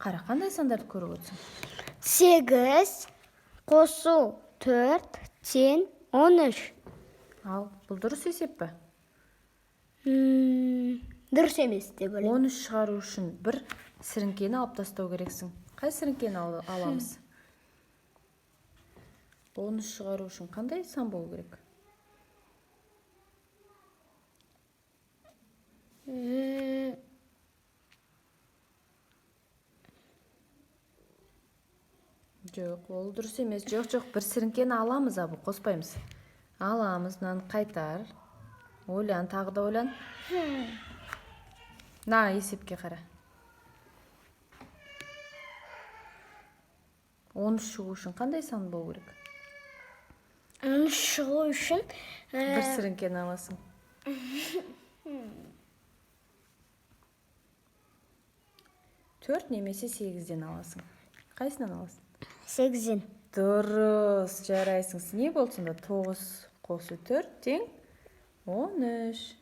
Қара, қандай сандарды көріп отырсың? 8 қосу 4 тең 13. Ал бұл дұрыс есеп пе? Дұрыс емес деп ойлаймын. 13 шығару үшін бір сіріңкені алып тастау керексің. Қай сіріңкені аламыз? 13 шығару үшін қандай сан болу керек? Жоқ, ол дұрыс емес. Жоқ, жоқ, бір сіріңкені аламыз, Абу, қоспаймыз. Аламыз, мынаны қайтар. Ойлан, тағы да ойлан. На, есепке қара. 13 шығу үшін қандай сан болу керек? 13 шығу үшін Бір сіріңкені аласың. 4 немесе 8-ден аласың. Қайсынан аласың? 8-ден. Дұрыс, жарайсың. Не болды сонда? 9 қосу 4 тең 13.